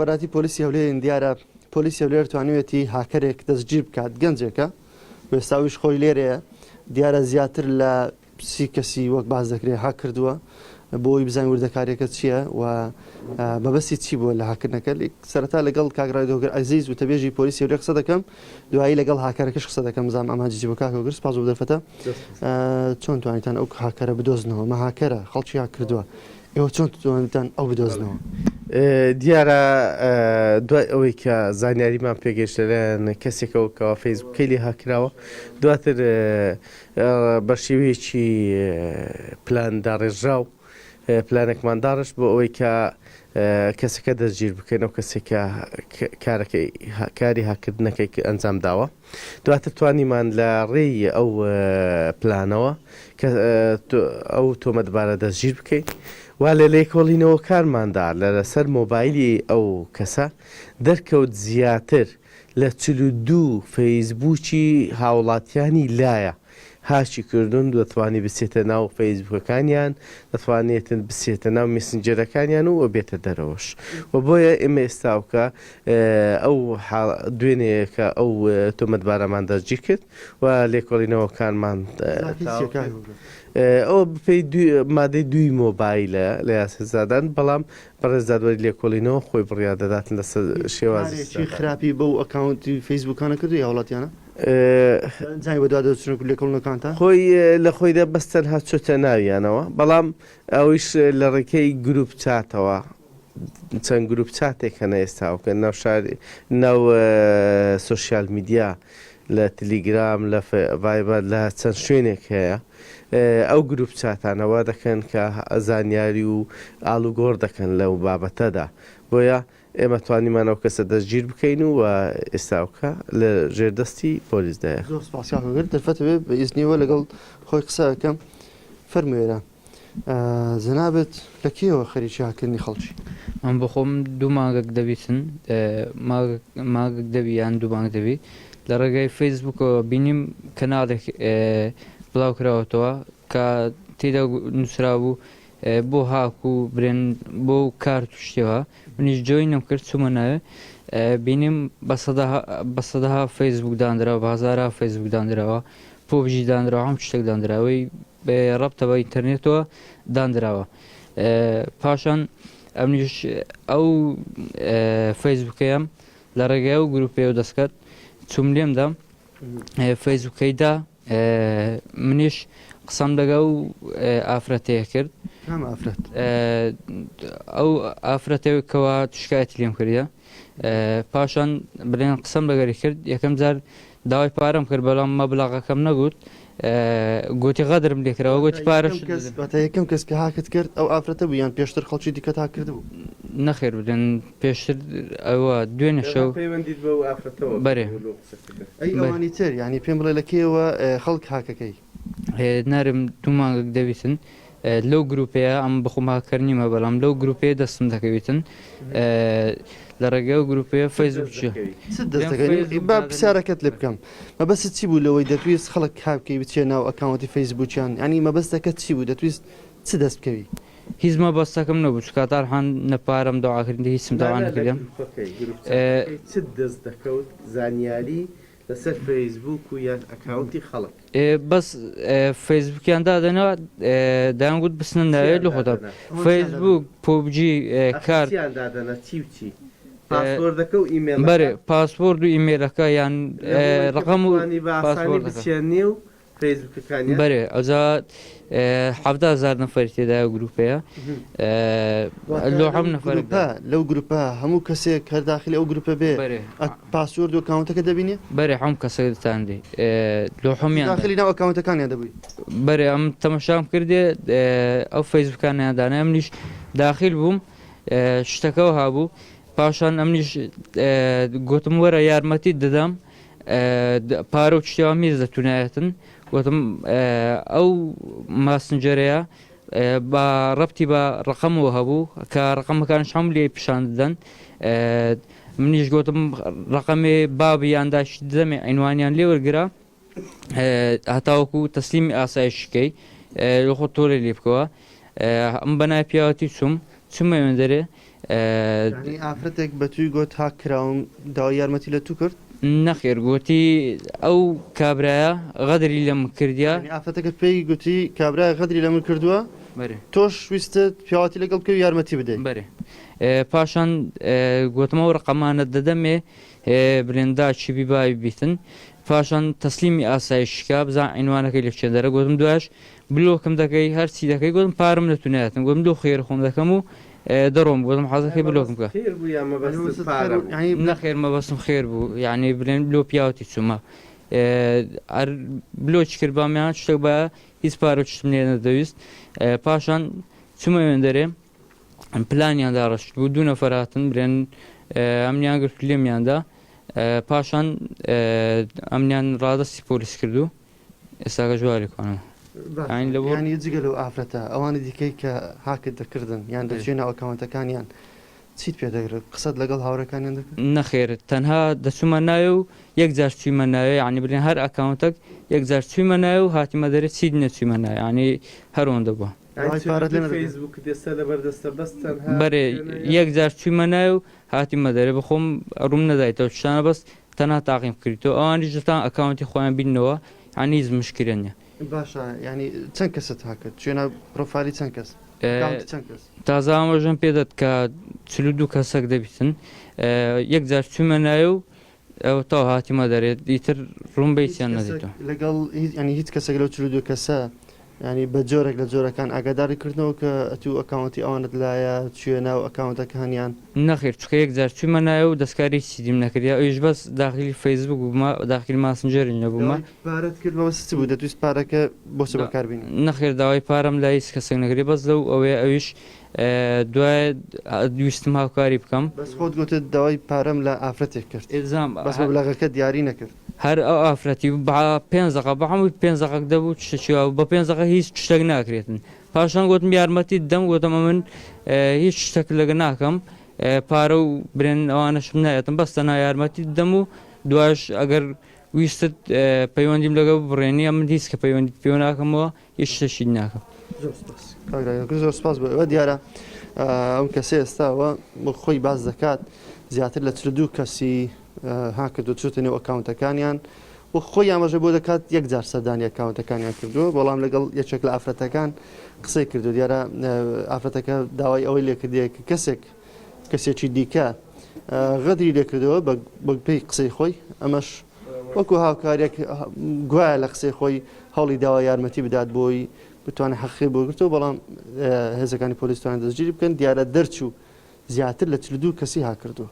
بەراتی پۆلیسی هەولێرین دیارە پۆلیسی هەولێر توانیویەتی هاکەرێک دەستگیر بکات گەنجێکە وێستا ئەویش خۆی لێرەیە دیارە زیاتر لە سی کەسی وەک باس دەکرێت هاک کردووە بۆی بزانین وردەکاریەکە چییە و مەبەستی چی بووە لە هاکردنەکە سەرەتا لەگەڵ کاک ڕایدۆگر عەزیز وتەبێژی پۆلیسی هەولێر قسە دەکەم دوایی لەگەڵ هاکەرەکەش قسە دەکەم بزانم ئامانجی چی بوو کاک هۆگر سپاس بۆ دەرفەتە چۆن توانیتان ئەو هاکەرە بدۆزنەوە مە هاکەرە خەڵکی هاک کردووە ئێوە چۆن توانیتان ئەو بدۆزنەوە؟ دیارە دوای ئەوەی کە زانیاریمان پێگەیشت لەلایەن کەسێکەوە کەوا فەیسبووکەی لێ هاککراوە، دواتر بە شێوەیەکی پلان داڕێژراو پلانێکمان داڕشت بۆ ئەوەی کە کەسەکە دەستگیر بکەین، ئەو کەسێک کە کارەکەی کاری هاککردنەکەی ئەنجام داوە. دواتر توانیمان لە ڕێی ئەو پلانەوە کە ئەو تۆمەتبارە دەستگیر بکەین و لە لێکۆڵینەوەکانماندا لە لەسەر مۆبایلی ئەو کەسە دەرکەوت زیاتر لە 42 فەیسبووکی هاوڵاتیانی لایە هاکی کردوون، دەتوانی بچێتە ناو فەیسبووکەکانیان، دەتوانێتن بچێتە ناو مێسنجەرەکانیان و بێتە دەرەوەش و بۆیە ئێمە ئێستاوکە ئەو دوێنێ کە ئەو تۆمەتبارەمان دەستگیر کرد و لێکۆڵینەوەکانمان تەواو کرد. ئەوە بەپێی مادەی دووی مۆبایلە لە یاسای سزادان، بەڵام بەڕێز دادوەری لێکۆڵینەوە خۆی بڕیار دەداتن لەسەر شێوازی کارێکی سزادان. خراپی بەو ئەکاونتی فەیسبووکانە کردووە یا هاوڵاتیانە؟ ئەنجامی بەدواداچوون و لێکۆڵینەوەکانتان؟ خۆی لە خۆیدا بەس تەنها چۆتە ناویانەوە، بەڵام ئەویش لە ڕێکەی گروپ چاتەوە چەند گروپ چاتێک هەنە ئێستاوکە ناو شاری ناو سۆشیال میدیا لە تلیگرام لە ڤایبەر لە چەند شوێنێک هەیە ئەو گروپ چاتانە وا دەکەن کە زانیاری و ئاڵوگۆڕ دەکەن لەو بابەتەدا بۆیە ئێمە توانیمان ئەو کەسە دەستگیر بکەین و ئێستاوکە لە ژێر دەستی پۆلیسدایە. زۆر سپاس کاک هۆگر دەرفەت بێ بە ئیزنیەوە لەگەڵ خۆی قسە ئەکەم فەرموێرە جەنابت لە کێوە خەریکی هاککردنی خەڵکی؟ ئەم بۆ خۆم دوو مانگەک دەبیتن مانگەک دەبی یان دوو مانگ دەبی لە ڕێگای فەیسبووکەوە بینیم کەناڵێک بڵاو کراوەتەوە کە تێدا نووسرابوو بۆ هاک و برێن بۆ کارت و شتێوە منیش جۆینم کرد چوومە ناوێ بینیم بە سەدەها فەیسبوک دانراوە بە هەزارا فەیسبوک دانراوە پۆبجی دانراوە هەم شتێک دانراوەی ڕەبتە بە ئینتەرنێتەوە دانراوە پاشان ئەمنیش ئەو فەیسبوکەیەم لە ڕێگای ئەو گروپەیەوە دەستکرد چوم لێمدا فەیسبوکەیدا منیش قسەم لەگەڵ ئافرەتەیە کرد. کام ئافرەت؟ ئەو ئافرەتەی کەوا شکایەتی لێم کردە. پاشان بلێن قسەم لەگەری کرد یەکەم جار داوای پارەم کرد بەڵام مەبلەغەکەم نەگوت گوتی غەدرم لێکراوە گوتی پارەش واتە یەکەم کەس کە هاکت کرد ئەو ئافرەتە بوو یان پێشتر خەڵکی دیکەت هاک کردبوو؟ نەخێر بلێن پێشتر ئەوە دوێنێ شەو پەیوەندیت بەو ئافرەتەوە بەرێ. ئەی ئەوانی تر یانی پێم بڵێ لە کێوە خەڵک هاکەکەی؟ نارم دوو مانگێک دەبیتن لەو گروپەیە ئەم بەخۆم هاکەر نیمە بەڵام لەو گروپەیە دەستم دەکەویتن لە ڕێگەی ئەو گروپەیە فەیسبوک چیە؟ چت دەست دەکەوێت با پرسیارەکەت لێ بکەم مەبەستت چی بوو لەوەی دەتویست خەڵک هاک بکەی بچیە ناو ئەکاونتی فەیسبوکیان یانی مەبەستەکەت چی بوو دەتویست چ دەست بکەوی؟ هیچ مەبەستەکەم نەبوو چونکە تارحان نە پارەم داوا کرد هیچم داوا نەکردم. چت دەست دەکەوت زانیاری لەسەر فەیسبووک و یان ئەکاونتی خەڵک؟ بەس فەیسبووکیان دادەنا دەیان گوت بچنە ناوێ لە خۆتان فەیسبووک پۆبجی کارت. چیان دادەنا چی و چی؟ پاسپۆردەکە و ئیمێڵەکە؟ بەرێ پاسپۆرد و ئیمێلەکە یان ڕەقەم و بتوانی بە ئاسانی بچیە نێو فەیسبوکەکانیان؟ بەرێ ئەوجا 17 هەزار نەفەری تێدایە گروپەیە لۆ هەم نەفەر گروپە لەو گروپە هەموو کەسێک هەر داخلی ئەو گروپە بێ پاسوۆرد و ئەکاونتەکە دەبینێ؟ بەرێ هەم کەسێک دەتاندی لۆ هەمیان داخلی ناو ئەکاونتەکانیان دەبووی؟ بەرێ ئەم تەمەشام کردێ ئەو فەیسبوکانیان دانای منیش داخیل بووم شتەکەەوە هابوو پاشان ئەمنیش گوتم وەرە یارمەتیت دەدەم پارە و شتیان میز دەتونایەتن وتم ئەو ماسنجەرەیە بە ڕەبتی بە ڕقەمەوە هەبوو کە ڕقەمەکانش هەم لێ پیشان دەدەن منیش گوتم ڕقەمێ بابی یان داشت دەمێ عینوانیان لێ وەرگرە هەتاوەکو تەسلیمی ئاسایشکەی لە خۆ تۆلێ لێ بکەوە ئەم بەنای پیاوەتی چوم چمە وێندەرێ. یانی ئافرەتێک بە توی گۆت هاک کراوم داوای یارمەتی لە تو کرد؟ نەخێر گۆتی ئەو کابرایە غەدری لە من کردیە. یانی ئافرەتەکە پێی گوتی کابرایە غەدری لە من کردووە بەرێ. تۆش ویستت پیاوەتی لەگەڵ بکەی و یارمەتی بدەی. بەرێ. پاشان گۆتم ئەو ڕەقەمانەت دەدەمێ بلێن داکی بی باوی بیتن پاشان تەسلیمی ئاسایش کا بزان عینوانەکەی لە کوێ دەرە گۆتم دوایش بلۆکم دەکەی هەرچی دەکەی گۆتم پارەم لە تو نایەتن گۆتم لۆ خێر خۆم دەکەم و دەڕۆم گۆتم حەزەکەی بلۆکم بکە. خێر بوو یان مەبەستت پارە بوو؟ نەخێر مەبەستم خێر بوو یانی بلێن لۆ پیاوەتی چوومە ئەر بلۆکی کردبام یان شتێک بایە هیچ پارە و شتم لێ نەدەویست پاشان چوومە وێندەرێ پلانیان داڕشت بوو دوو نەفەر هاتن برێن ئەمنیان گرت لێمیاندا پاشان ئەمنیان ڕادەستی پۆلیس کردو ئێستاکە ژواری کۆنەوە یانی لە بۆ یانی جگە لەو ئافرەتە ئەوانی دیکەی کە هاکت دەکردن یان دەچوویە ناو ئەکاونتەکانیان چیت پێ دەگرت قسەت لەگەڵ هاوڕێکانیان دەکرد؟ نەخێر تەنها دەچوومە ناوێ و یەک جار چوویمە ناوێ یانی بلێن هەر ئەکاونتەک یەک جار چوویمە ناوێ و هاتیمە دەرێ چیت نەچوویمە ناوێ یانی هەر ئەوەندە بووە. داوای پارەت لێ نەدەکرد؟ فەیسبووکت ئێستا لەبەر دەستە بەس تەنها بەرێ یەک جار چوویمە ناوێ و هاتیمە دەرێ بەخۆم ڕووم نەدایتەوە شتانە بەس تەنها تاقیم کردیتەوە ئەوانیش دەتان ئەکاونتی خۆیان بیننەوە یانی هیچ مشکلە نیە. باشە یانی چەند کەست هاکرد چویە ناو پرۆفایلی چەند کەس ئەکاونتی چەند کەس؟ تازە ئاماژەم پێ دەت کە 42 کەسەک دەبیتن یەک جار چوومە ناوێ و ئەو تاو هاتیمە دەرێ ئیتر ڕووم بە هیچ هیچیان کەسێک نەدیتەوە. لەگەڵ هیچ یانی هیچ کەسێک لەو 42 کەسە یانی بە جۆرێک لە جۆرەکان ئاگاداری کردنەوە کە ئەتوو ئەکاونتی ئەوانت لایە چویە ناو ئەکاونتەکانیان؟ نەخێر چونکە یەک جار چوومە ناوێ و دەستکاری هیچی دیم نەکردیە ئەویش بەس داخیلی فەیسبوک بوومە داخیلی ماسنجەریش نەبوومە. داوای پارەت کرد مەبەستت چ بوو دەتویست پارەکە بۆ چ بەکار بینی؟ نەخێر داوای پارەم لای هیچ کەسێک نەکردیە بەس لەو ئەوەیە ئەویش دوایە ویستم هاوکاری بکەم. بەس خۆت گوتت داوای پارەم لە ئافرەتێک کرد ئیلزام بەس مەبلەغەکە دیاری نەکرد. هەر ئەو ئافرەتی بە پێنج دەقە بە هەمووی پێنج دەقەک دەبوو شتێکی وا بوو بە پێنج دەقە هیچ شتێک ناکرێتن پاشان گوتم یارمەتیت دەم گوتم ئەمن هیچ شتێک لەگە ناکەم پارە و برێن ئەوانەشم نایەتم بەس تەنها یارمەتیت دەم و دوایش ئەگەر ویستت پەیوەندیم لەگەڵ ببڕێنی ئەمن هیچ کە پەیوەندیت پێوە ناکەمەوە هیچ شتێکی ناکەم. زۆر سپاس کاک راگەر زۆر سپاس بۆ ئێوە دیارە ئەم کەسە ئێستاوە خۆی باس دەکات زیاتر لە 42 کەسی ها کردو چوتە نێو ئەکاونتەکانیان و خۆی ئاماژە بۆ دەکات یەک جار سەردانی ئەکاونتەکانیان کردووە بەڵام لەگەڵ یەکێک لە ئافرەتەکان قسەی کردو دیارە ئافرەتەکە داوای ئەوەی لێکردیە کە کەسێک کەسێکی دیکە غەدری لێکردەوە بە پێی قسەی خۆی ئەمەش وەکو هاوکاریەک گوایە لە قسەی خۆی هەوڵی داوا یارمەتی بدات بۆی بتوانێت حەقی بۆ گرتەوە بەڵام هێزەکانی پۆلیس توانیان دەستگیری بکەن دیارە دەرچوو زیاتر لە 42 کەسی هاکردووە.